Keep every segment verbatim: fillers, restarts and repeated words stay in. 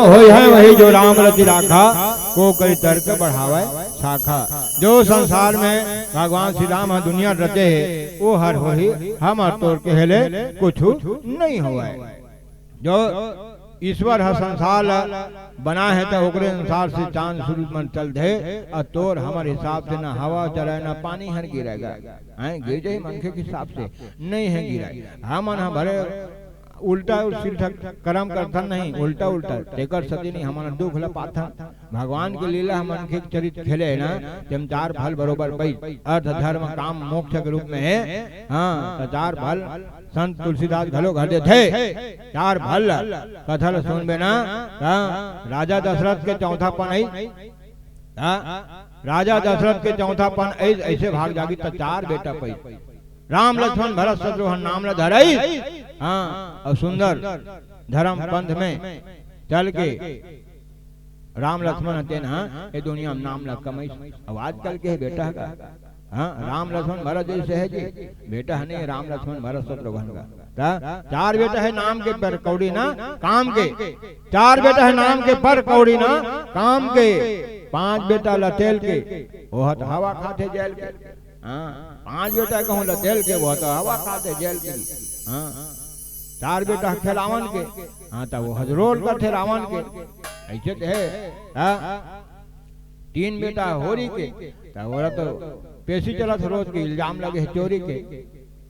होई है वही जो राम रचि राखा, को करी तर्क बढ़ावै शाखा। जो संसार में भगवान श्री राम ह दुनिया रचे हे, वो हर होही हमर तोर कहे ले कुछु नहीं होवै। जो ईश्वर ह संसार ला बनाए हे, त ओकरे अनुसार से चांद सूरज मन चलथे, अउ तोर हमर हिसाब से ना हवा चलय, ना पानी हर गिरय गा। हैं, गिर जाही मनखे के हिसाब से, नहीं हे गिरय। हमन ह भले उल्टा सीधा करम करथन नहीं, उल्टा उल्टा, तेकर सेती नहीं हमन दुख ल पाथन। भगवान के लीला ह मनखे के चरित्र खेले हे ना, तेम चार फल बरोबर पई, अर्थ, धर्म, काम, मोक्ष के रूप में हे। हाँ, त चार फल संत तुलसीदास घलो घर देथे। चार फल ल, कथा ल सुनबे ना, त राजा दशरथ के चौथापन अइस, त राजा दशरथ के चौथापन अइस, अइसे भाग जागी त चार बेटा पइस। राम लक्ष्मण भरत शत्रुघ्न नाम ल धरइस। हाँ, अउ सुंदर धर्म पंथ में चल के राम लक्ष्मण ह तेन ह ए दुनिया म नाम ल कमइस। अउ आजकल के बेटा ह का? हाँ, राम लक्ष्मण भरत जइसे हे जी, बेटा ह नहीं, राम लक्ष्मण भरत शत्रुघ्न का। त चार बेटा हे नाम के पर कौड़ी ना काम के, चार बेटा हे नाम के पर कौड़ी ना काम के, पांच बेटा ल तेल के, ओह त हवा खाथे जेल के। हाँ, पांच बेटा कहूं ल तेल के, वो तो हवा खाथे जेल के। हाँ, चार बेटा खेलावन के, हाँ, त वो हजरोल करथे रावण के। अइसे त हे, हाँ, तीन बेटा होरी के, त ओला तो पेशी चलत हे रोज के, इल्जाम लगे हे चोरी के।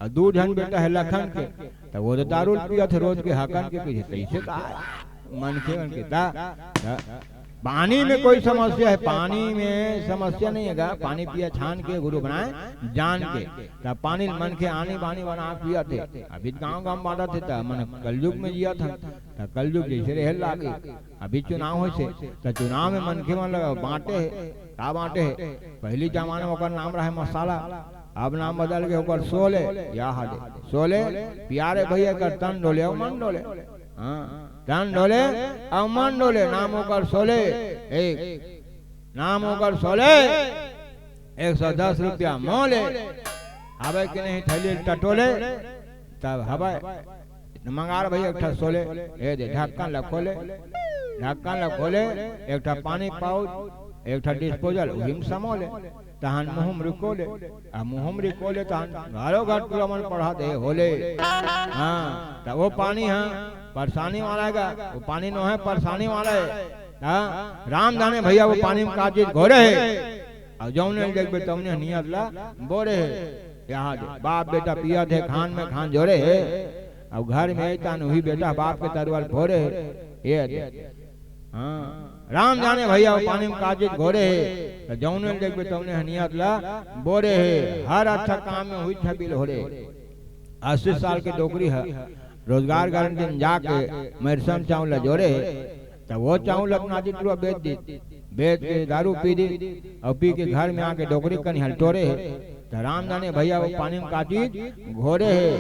अउ दू झन बेटा हे लखन के, त वो तो दारू पियत हे रोज के हकन के पीछे। कइसे का मनखे मन के ता, ता पानी में कोई समस्या हे? पानी में समस्या नहीं हे गा। पानी पिया छान के गुरु बनाए जान के। त पानी ल मनखे आनी बानी बना के पियत हे। अभी त गांव गांव बांटत हे, त मन कलयुग में जियत हन, त कलयुग जइसे रहे लागे। अभी चुनाव होइसे, त चुनाव में मनखे मन ल बांटे हे। का बांटे हे? पहिली जमाना म ओकर नाम रहे मसाला, अब नाम बदल के ओकर शोले। या हा दे, शोले, पिया रे भइया कर तन डोले अउ मन डोले। हाँ, तन डोले अउ मन डोले, नाम ओकर शोले। एक नाम ओकर शोले, एक सौ दस रुपया मोले। हवय कि नहीं थैली टटोले, तब हवय। मंगार भइया एक ठा शोले, ए दे, ढक्कन ल खोले, ढक्कन ल खोले, एक ठा पानी पाउच, एक ठा डिस्पोजल, उही म समोले, तहन मुंह म रिकोले, आ मुंह म रिकोले, तहन घरो घर टूरा मन पढ़ा दे होले। हाँ, त वो पानी ह परेशानी वाला हे गा, वो पानी नोहे परेशानी वाला हे। हाँ, राम जाने भइया वो पानी म का चीज घोरे हे। अउ जउने ल देखबे तउने ह नियत ल बोरे हे। या हा दे, बाप बेटा पियत हे, खान में खान जोरे हे। अउ घर में अइतन उही बेटा बाप के तरुआ ल फोरे हे। ये दे। हाँ, राम जाने भइया वो पानी म का चीज घोरे हे। त जउने ल देखबे तउने ह नियत ल बोरे हे। हर अच्छा काम में हुई छबिल होरे। अस्सी साल के डोकरी ह रोजगार गारंटी म जाके मरसम चाउर ल जोरे हे। त वो चाउर ल अपन आदि टुरा बेच दी, बेच के दारू पी दी, अउ पी के घर में आके डोकरी कनिहा ल टोरे हे। त राम जाने भइया वो पानी म का चीज घोरे हे।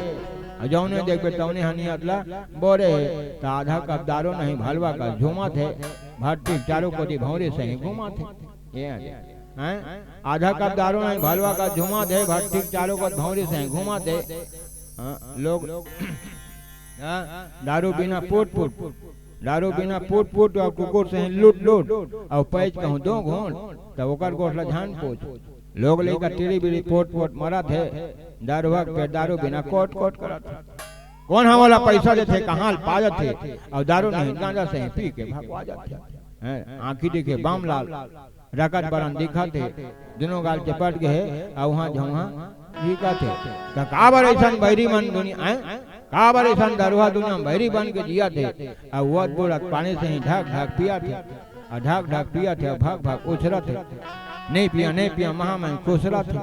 अउ जउने देखबे तउने ह नियत ल बोरे हे। त आधा कप दारू नहीं भलवा का झूमत हे, भट्टी चारों कोती भौंरी सही घूमत हे। ये हे, हैं? आधा कप दारू नहीं भलवा का झूमत हे, भट्टी चारों कोती भौंरी सही घूमत हे। हाँ, लोग हाँ, दारू बिना पुट पुट, दारू बिना पुट पुट, अउ कुकुर सही लुट लुट, अउ पैच कहूं दो घूंट, त ओकर गोठ ल झन पूछ। लोग लइका टीरी बीड़ी पोट पोट मरत हे, दारुआ के पेट दारू बिना कोट कोट करत हे। कोन ह ओला पइसा देथे, कहां ल पा जथे, अउ दारू नहीं गांजा सही पी के भगवा जथे। हैं, आंखी देखे बाम लाल, रकत बरन दिखत हे, दुनों गाल चपट गे हे, अउ उहां झउहां दिखत हे। त काबर अइसन बैरी मन दुनिया, हैं? काबर अइसन दरुहा दुनिया म बैरी बन के जियत हे? अउ वत बुड़त पानी सही ढक ढक पियत हे, अउ ढक ढक पियत हे, अउ भक भक उछरत हे। नहीं पिया, नहीं पिया, महा मैं खुसरत हे।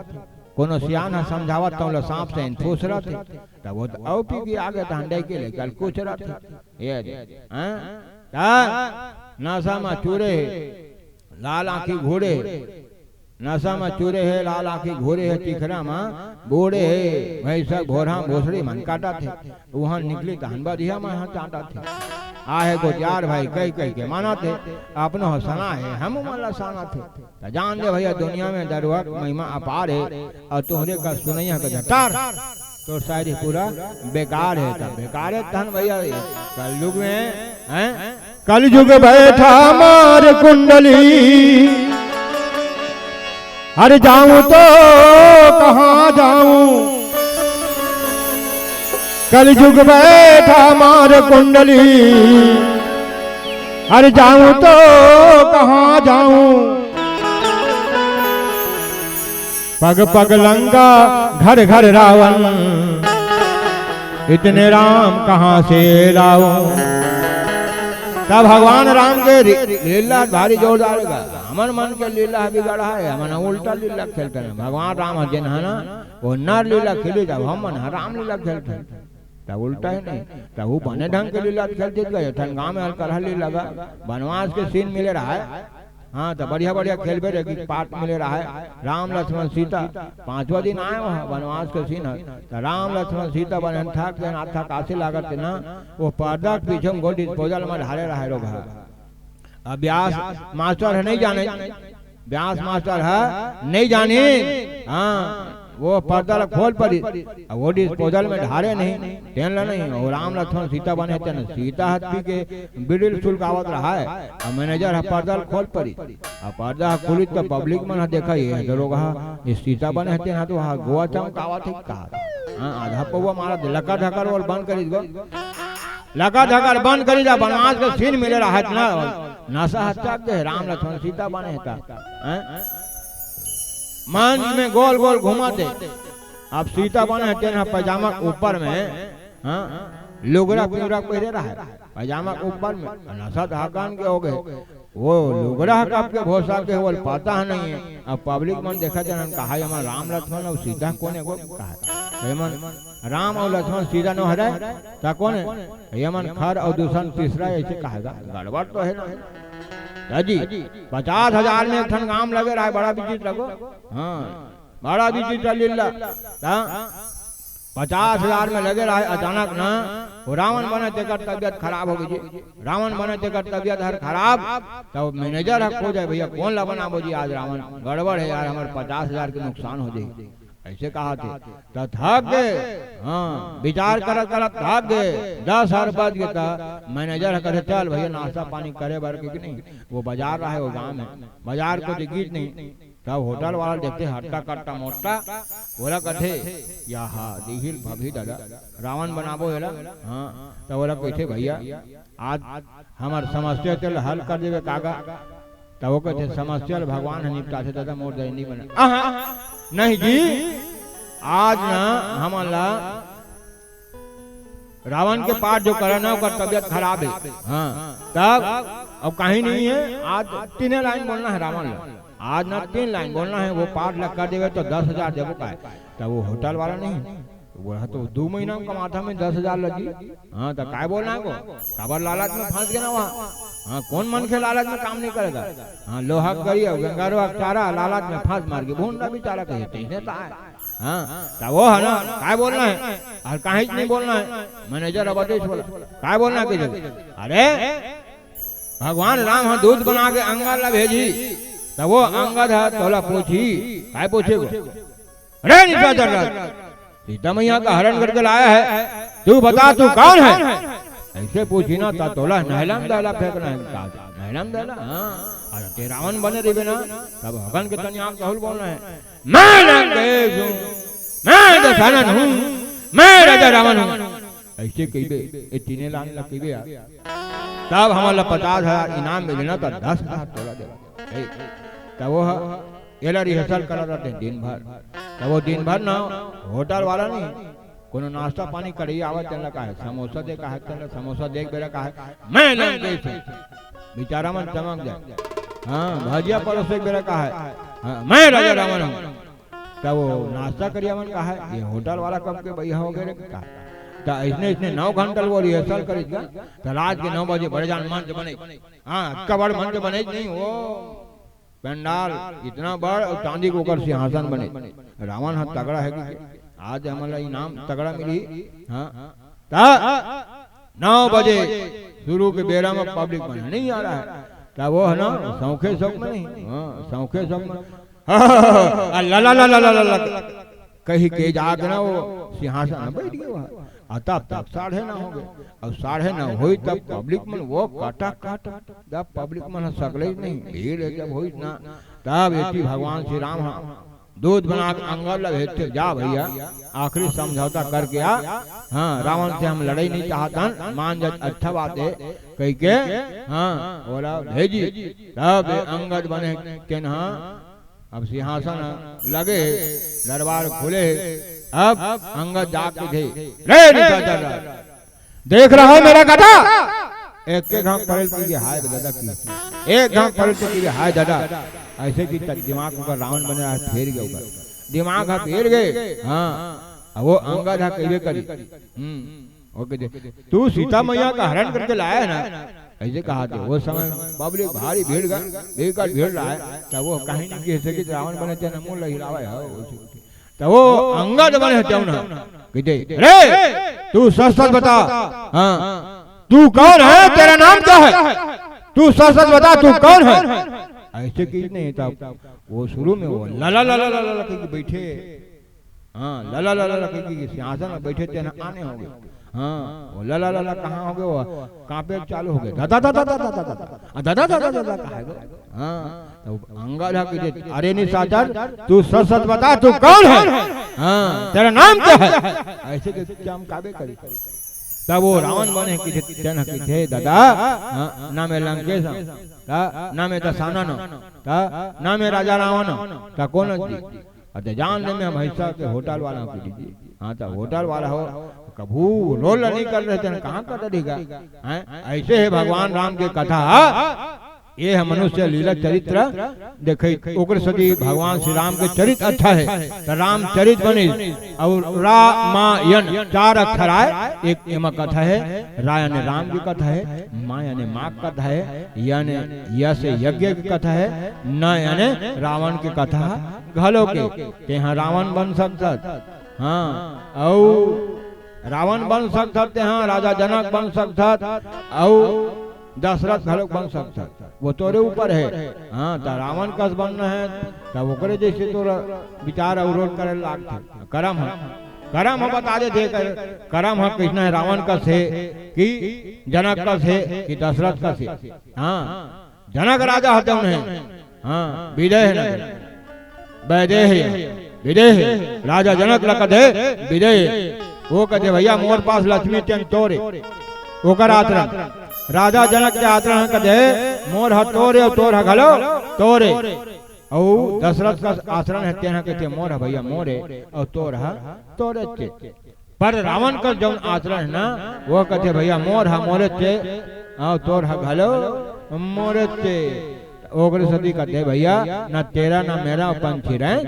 कोनो सियान ह समझावत तउन ल सांप सही फुसरत हे। त वो त अउ पी के आगे त हंडई के लेकर कुचरत हे। ये दे, हैं? त नशा म चूरे हे, लाल आंखी घूरे हे। नशा म चूरे हे, लाल आंखी घूरे हे, चिखरा म बूड़े हे। भैंसा भोरहा भोसड़ी मन काटत हे। उहां निकली तहन बधिया मन ह चाटत हे। आहे गोतियार भाई कहि कहि के मानत हे। अपनो ह सना हे, हम मन ल सानत हे। त जान दे भइया, दुनिया में दरुहा के महिमा अपार हे। अउ तोहरे का सुनइया के जटार, तोर शायरी पूरा बेकार हे। त बेकार हे तहन भइया, कलयुग में, हैं? कलयुग बैठा मार कुंडली, अरे जाऊं तो कहाँ जाऊं? कलयुग बैठा मार कुंडली, अरे जाऊं तो कहाँ जाऊं? पग पग लंका, घर घर रावण, इतने राम कहाँ से लाऊं? तब भगवान राम के री-, लीला भारी जोरदार बा। हमर मन के लीला बिगड़ा है, हमन उल्टा लीला खेलथन। भगवान राम ह जेन ह ना, वो नर लीला खेली, तब हमन ह राम लीला खेलथन। तब उल्टा है नहीं, तब वो बने ढंग के लीला खेलथे। तो ठन गाँव में हल्का लीला बा, बनवास के सीन मिले रहा है। हाँ, तो बढ़िया बढ़िया खेलबे रे कि पाठ मिले रहा है। राम लक्ष्मण सीता पांचवा दिन आए वहाँ बनवास के सीन है। तो राम लक्ष्मण सीता बने थक देन, आथा काशी लागत ना, वो पर्दा के पीछे उनको डिस्पोजल में ढाले रहे लोग है। अब व्यास मास्टर है, नहीं जाने, व्यास मास्टर है, नहीं जाने। हाँ, वो पर्दा ला खोल परी, अब वो डिस्पोजल में ढारे नहीं, तेन ला नहीं। वो राम लक्ष्मण सीता बने तेन सीता हत्ती के बिडिल सुलगावत रहा है। अब मैनेजर ह पर्दा ला खोल परी, अब पर्दा ह खुली तो पब्लिक मन ह देखा, ये दरोगा ह, ये सीता बने ह, तेन ह तो ह गोवा चमकावत है का? हाँ, आधा पौवा मारा दे, लका ढकर और बंद करी दो। लका ढकर बंद करी जा, बनवास के सीन मिले रहत ना, नशा हत्या के राम लक्ष्मण सीता बने हे ता, हैं? मंच में गोल गोल घुमा दे। अब सीता बने हे तेन ह पैजामा के ऊपर में, हाँ, लुगरा पिंगरा पहिरे रहा है, पैजामा के ऊपर में, नशा धाकान के हो गए। वो लुगरा ह कब के भोसा के होल पता ह नहीं है। अब पब्लिक मन देखत हे, कहा, "ये मन राम लक्ष्मण अउ सीता कोन एगो?" कहा, "ये मन राम अउ लक्ष्मण सीता नो हरे, त कोन हे? ये मन खर अउ दूसर तीसरा ऐसे कहेगा, गड़बड़ तो है ना।" दादी, पचास हजार में एक ठन गांव लगे रहा है, बड़ा विचित्र लगो। हाँ, बड़ा विचित्र लीला। हाँ, पचास हजार में लगे रहा है, अचानक ना, वो रावण बने, तेकर तबियत खराब हो गई जी। रावण बने तेकर तबियत हर खराब, तब मैनेजर ह खोजे, "भैया, कोन ला बनाबो जी आज रावण? गड़बड़ है यार, हमर पचास हजार के नुकसान हो जाही।" ऐसे कहा थे, त थक गए। हाँ, विचार करत करत थक गए, दस हजार बज गए, त मैनेजर ह कहे, "चल भैया, नाश्ता पानी करे बर के नहीं, वो बाजार रहे, वो गांव में, बाजार को दिखिस नहीं।" तब होटल वाला देखथे हट्टा कट्टा मोट्टा, ओला कथे, "यहाँ दिहिल भभी दादा, रावण बनाबो एला।" हाँ, तब ओला कथे, "भैया, आज हमर समस्या तेला हल कर देबे कागा?" तब वो कथे, "समस्या ल भगवान ह निपटाथे दादा, मोर दया नहीं बना।" "आहा, नहीं जी, आज ना हमन ला रावण के पाठ जो करना, ओकर तबियत खराब है।" हाँ, तब अब कहीं नहीं है, आज तीने लाइन बोलना है रावण ला। आज ना तीन लाइन बोलना है, वो पाठ ला कर देवे तो दस हजार देबो का है। तब वो होटल वाला नहीं, वो तो दो महीना में कमाता में दस हजार लगी। हाँ, तो काय बोलना है को? काबर लालच में फंस गया ना वहाँ। हाँ, कौन मन के लालच में काम नहीं करेगा? हाँ, लोहा करिया, गंगारो अक्टारा, लालच में फंस मार के भूंडा बेचारा कहे, "तेने तो आए।" हाँ, तो वो है ना, काय बोलना है? और कहीं नहीं बोलना है। मैनेजर अब आदेश बोला, "काय बोलना है?" कहे, "अरे, भगवान राम ह दूत बना के अंगद ला भेजी, त वो अंगद ह तोला पूछी।" "काय पूछे वो?" "अरे निशाचर राज, सीता मैया का हरण करके लाया है, तू बता तू कौन है?" ऐसे पूछी ना, त तोला नहला में दहला फेंकना है। का नहला में दहला? हाँ, अरे ते रावण बने रहिबे ना, तब हगन के तनिया कहूल बोलना है, "मैं लंकेश हूँ, मैं दशरथ हूँ, मैं राजा रावण हूँ।" ऐसे कहिबे, ये तीने लाइन ला कहिबे यार। तब हमन ला पचास हजार इनाम मिले ना, तो दस हजार तोला दे। ए, तब वो ह-, एला रिहर्सल करा रहते दिन भर। तब वो दिन भर ना होटल वाला नहीं, कोनो नाश्ता पानी कढ़ी आवत चल रहा है, समोसा दे का है, चल रहा समोसा देख बेरा का है, "मैं लंकेश हूँ।" बेचारा मन चमक जाए। हाँ, भजिया परोसे बेरा का है, हाँ, "मैं राजा रावण हूँ।" तब वो नाश्ता करिया मन का है, ये होटल वाला कब के भैया हो गए रे का? त इसने, इसने नौ घंटा वो रिहर्सल करी का? त रात के नौ बजे बड़े जान मंच बने। हाँ, अतका बड़ मंच बने नहीं वो। पंडाल इतना बड़ और चांदी के ओकर सिंहासन बने। रावण ह तगड़ा है कि आज हमन ला इनाम तगड़ा मिली। हाँ, त नौ बजे शुरू के बेरा में पब्लिक मन नहीं आ रहा है। त वो है ना, सौखे शौक में नहीं। हाँ, सौखे शौक में। ला, ला, ला, ला, ला, ला, ला, कही के जाके ना वो सिंहासन में बैठ गया वहाँ। अतब तक साढ़े नौ हो गए। अब साढ़े नौ होई तब पब्लिक मन वो काटा काट, जब पब्लिक मन ह सकले ही नहीं, भीड़ है जब होई ना, तब एती भगवान श्री राम ह दूत बना के अंगद ला भेजथे, "जा भैया, आखिरी समझौता करके आ, हाँ, रावण से हम लड़ाई नहीं चाहत हन, मान जा, अच्छा बात है," कह के, हाँ, ओला भेजी। तब ए अंगद बने तेन ह अब सिंहासन लगे हे, दरबार खुले हे। अब अंगद जाके थे, "रे निशाचर, देख रहा हो मेरा गदा?" एक के घाम पलट के, "हाय दादा" की, एक घाम पलट के, "हाय दादा।" ऐसे की तक दिमाग उनका रावण बने रहा, फेर गए ऊपर। दिमाग हा फेर गए। हाँ, अब वो अंगद हा कहिबे करी। हम्म, ओके दे। "तू सीता मैया का हरण करके लाया है ना?" ऐसे कहा थे। वो समय पब्लिक भारी भीड़ गा, भीड़ का भीड़ रहा है। तब वो कहीं नहीं कह सके, रावण बने तेन मुंह लहिरावे है। तब वो अंगद बने तेन कहिथे, "रे, तू सच सच बता, हाँ, तू कौन है, तेरा नाम क्या है? तू सच सच बता, तू कौन है?" ऐसे की नहीं, तब वो शुरू में वो ला ला ला ला ला ला करके बैठे। हाँ, ला ला ला ला ला करके सिंहासन में बैठे तेन आने हो गए। हाँ, वो ला ला ला ला कहाँ हो गए, वो कांपे चालू हो गए, "दादा, दादा, दादा, दादा, दादा, आ, दादा, दादा, दादा, कहाँ है वो?" हाँ, तो अंगद हा कहिथे, "अरे निशाचर, तू सच सच बता, तू कौन है? हाँ, तेरा नाम क्या है?" ऐसे के चमकावे करी। तब वो रावण बने कहिथे, तेन कहिथे, "दादा, हाँ, नाम है लंकेश, ता नाम है दशानन, ता नाम है राजा रावण, ता कौन जी?" अरे जान ले, मैं भैंसा के होटल वाला हूँ जी। हाँ, तो होटल वाला हो, कभू रोल नहीं कर रहे थे, कहाँ कर देगा? हैं? ऐसे है भगवान राम के कथा। ये है मनुष्य लीला चरित्र। देखे, ओकर सदी भगवान श्री राम के चरित्र अच्छा है, तो रामचरित बने। और रामायण चार अक्षर आए, एक एमा कथा है, रा यानी राम की कथा है, मा यानी माँ की कथा है, यानी या से यज्ञ की कथा है, न यानी रावण की कथा घलो के। तेहा रावण बन सकथस, हाँ, अउ रावण बन सकथस, तेहा राजा जनक बन सकथस, अउ दशरथ घलोक बन सकथस, वो तोरे ऊपर है। हाँ, त रावण कस बनना है, तब ओकरे जैसे तोर विचार अउ रोल करे लागथे। करम ह, करम ह बता देथे, कर, करम ह कइसना है, रावण कस है कि जनक कस है कि दशरथ कस है। हाँ, जनक राजा ह तेन है, हाँ, विदेह नगर, वैदेह, विदेह, राजा जनक ल कथे विदेह। वो कथे, "भैया, मोर पास लक्ष्मी तेन तोरे।" ओकर आचरण, राजा जनक के आचरण कथे, "मोर ह तोरे अउ तोर ह घलो तोरे।" अउ दशरथ का आचरण है, तेन ह कथे, "मोर ह भैया मोरे अउ तोर ह तोरे चे।" पर रावण का जौन आचरण है ना, वो कथे, "भैया, मोर ह मोरे चे, अउ तोर ह घलो मोरे चे।" ओकरे सती कथे, "भैया, ना तेरा ना मेरा, पंछी रहे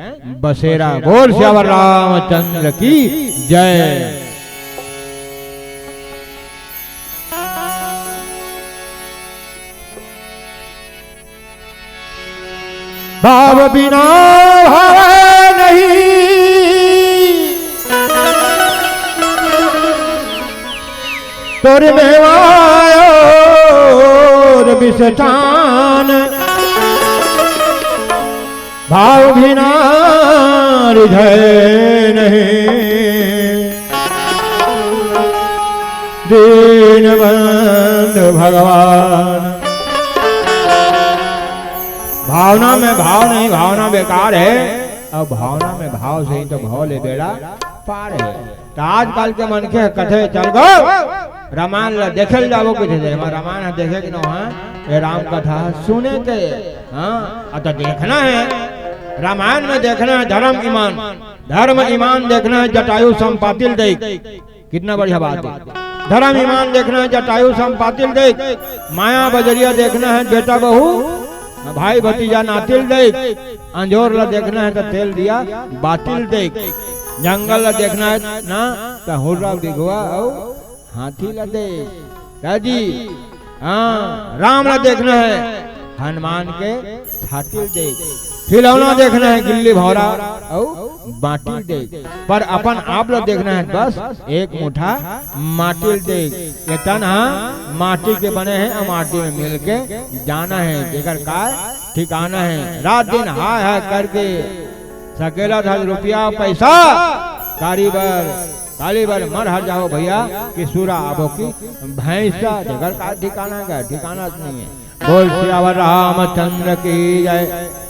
बसेरा।" बोल सियावर रामचंद्र की जय। भाव बिना भाव नहीं, तोर मेवायो विषठान। भाव बिना हृदय नहीं, दीन बंधु भगवान। भावना में भाव नहीं, भावना बेकार है, अउ भावना में भाव सही त भाव ले बेड़ा पार है। त आजकल के मनखे कथे, "चल गो, रामायण ला देखे ल जाबो," कथे, "एमा रामायण ह देखे के नोहय, ए राम कथा ह सुने के।" हाँ, अब त देखना है, रामायण में देखना है धर्म ईमान, धर्म ईमान देखना है, जटायु संपातिल देख। कितना बढ़िया बात है। धर्म ईमान देखना है, जटायु संपातिल देख। माया बजरिया देखना है, बेटा बहू, भाई भतीजा नातिल देख। अंजोर ला देखना है त तेल दिया बातिल देख। जंगल ला देखना है ना त हुर्रा बिघवा अउ हाथी ला देख। दादी, हाँ, राम ला देखना है, हनुमान के छाती देख। खिलौना देखना है, गिल्ली भौंरा अउ बांटी देख। पर अपन आप ला देखना है, बस एक मुठा माटी देख। ये तन ह माटी के बने हे अउ माटी में मिलके जाना है, जेकर काय ठिकाना है। रात दिन हाय हाय करके सकेला धन रुपया पैसा, कारीगर काली बर मर हर जाओ भैया कि सुरा आबो कि भैंसा, जेकर का ठिकाना का ठिकाना नहीं है। बोल सियावर रामचंद्र की जय।